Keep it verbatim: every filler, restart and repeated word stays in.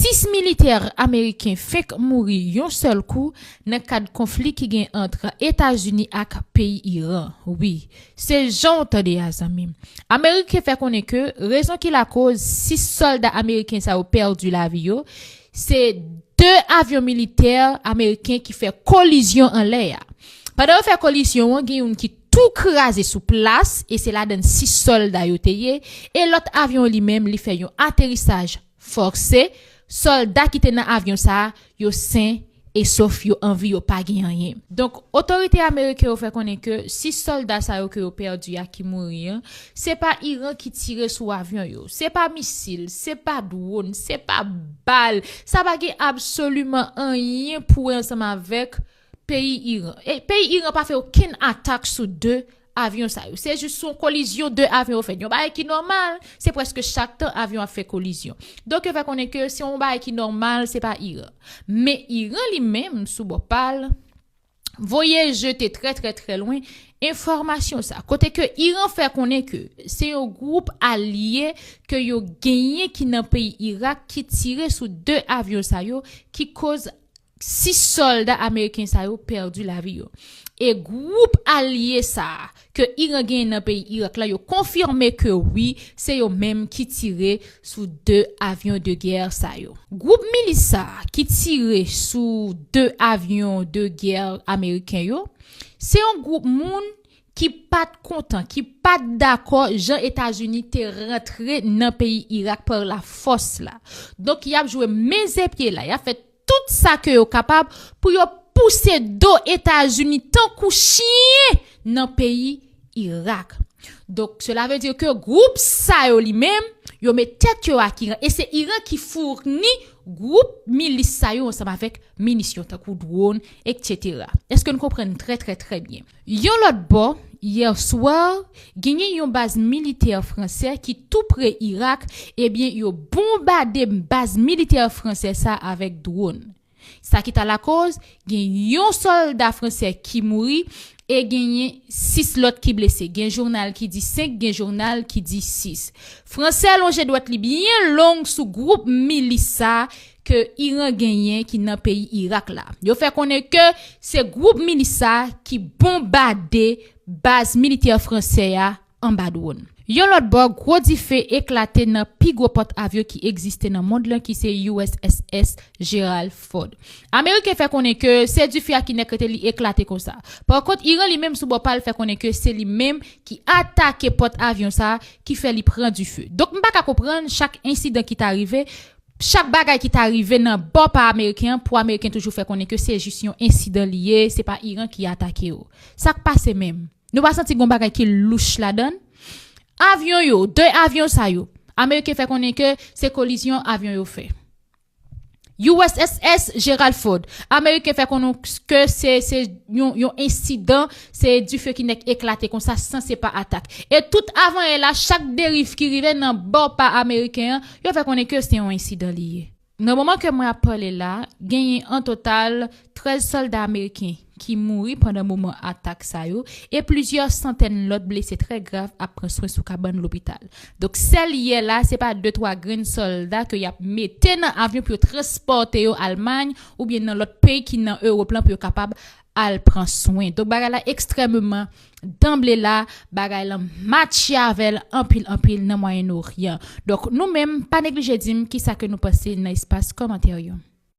Sis militè ameriken fenk mouri yon sèl kou nan kad konfli ki gen ant Etazini ak peyi Iran. Wi, se jan w tande a, zanmi m. Ameriken fè konnen ke rezon ki lakoz sis sòlda ameriken sa yo pèdi lavi yo, se de avyon militè ameriken ki fè kolizyon anlè a. Pandan yo fè kolizyon an, gen youn ki tou kraze sou plas, e se ladan sis sòlda yo te ye, e lòt avyon li menm, li fè yon aterisaj fòse. Sòlda ki te nan avyon sa a, yo sen e sof, yo an vi, yo pa gen anyen. Donk, otorite ameriken yo fè konnen ke sis sòlda sa yo ke yo pèdi a ki mouri an, se pa Iran ki tire sou avyon yo. Se pa misil, se pa dwòn, se pa bal. Sa pa gen absoliman anyen pou wè ansanm avèk peyi Iran. E peyi Iran pa fè okenn atak sou de avyon sa yo. Se jis yon kolizyon de avyon yo fè. Yon bagay ki nòmal, se prèske chak tan avyon ap fè kolizyon. Donk, yo fè konnen ke se yon bagay ki nòmal, se pa Iran. Men Iran li menm, sou bò pa l, voye jete trè, trè, trè lwen enfòmasyon sa. Kote ke Iran fè konnen ke se yon gwoup alye ke yo genyen ki nan peyi Irak ki tire sou de avyon sa yo, ki koz sis sòlda ameriken sa yo pèdi lavi yo. E gwoup alye sa a ke Iran genyen nan peyi Irak la, yo konfime ke wi, se yo menm ki tire sou de avyon de gè sa yo. Gwoup milis sa a ki tire sou de avyon de gè ameriken yo, se yon gwoup moun ki pa t kontan, ki pa t dakò jan Etazini te rantre nan peyi Irak pa lafòs la. Donk, y ap jwe men zen pye la, y ap fè tout sa ke yo kapab pou yo pouse do Etazini tankou chyen nan peyi Irak. Donk, cela veut dire ke gwoup sa yo li menm, yo met tèt yo ak Iran. E se Iran ki founi gwoup milis sa yo ansanm avèk minisyon tankou dwòn, etsetera. Èske n konprann trè, trè, trè byen? Yon lòt bò, yè swa, genyen yon baz militè fransè ki tou pre Irak, ebyen, yo bonbade baz militè fransè sa avèk dwòn. Sa ki ta lakoz, gen yon sòlda fransè ki mouri e genyen sis lòt ki blese. Gen jounal ki di senk, gen jounal ki di sis. Fransè lonje dwèt li byen long sou gwoup milis sa ke Iran genyen ki nan peyi Irak la. Yo fè konnen ke se gwoup milis sa ki bonbade baz militè fransè a anba dwòn. Yon lòt bò, gwo dife eklate nan pi gwo pòt avyon ki egziste nan mond lan, ki se U S S S Gerald Ford. Ameriken fè konnen ke se dife a ki nèk rete li eklate konsa. Pa kont, Iran li menm sou bò pa l fè konnen ke se li menm ki atake pòt avyon sa a ki fè li pran dife. Donk, m pa ka konprann chak ensidan ki ta rive, chak bagay ki ta rive nan bò pa ameriken an, pou ameriken toujou fè konnen ke se jis yon ensidan li ye, se pa Iran ki atake yo. Sa k pase menm? Nou pa santi gon bagay ki louch ladan l? Avyon yo, de avyon sa yo, ameriken fè konnen ke se kolizyon avyon yo fè. U S S S Gerald Ford, ameriken fè konnen ke se, se yon, yon ensidan, se dife ki nèk eklate konsa san se pa atak. E tout avan yè la, chak deriv ki rive nan bò pa ameriken an, yo fè konnen ke se yon ensidan li ye. Nan moman ke mwen ap pale la, genyen an total trèz sòlda ameriken ki mouri pandan moman atak sa yo, e plizyè santèn lòt blese trè grav ap pran swen sou kabann lopital. Donk, sèl yè la, se pa de twa grenn sòlda ke y ap mete nan avyon pou yo transpòte yo Almay oubyen nan lòt peyi ki nan Ewòp lan pou yo kapab al pran swen. Donk, bagay la ekstrèmeman, danble la, bagay lan matche avè l anpil, anpil nan Mwayen Oryan. Donk, nou menm, pa neglije di m kisa ke nou panse nan espas kòmantè yo.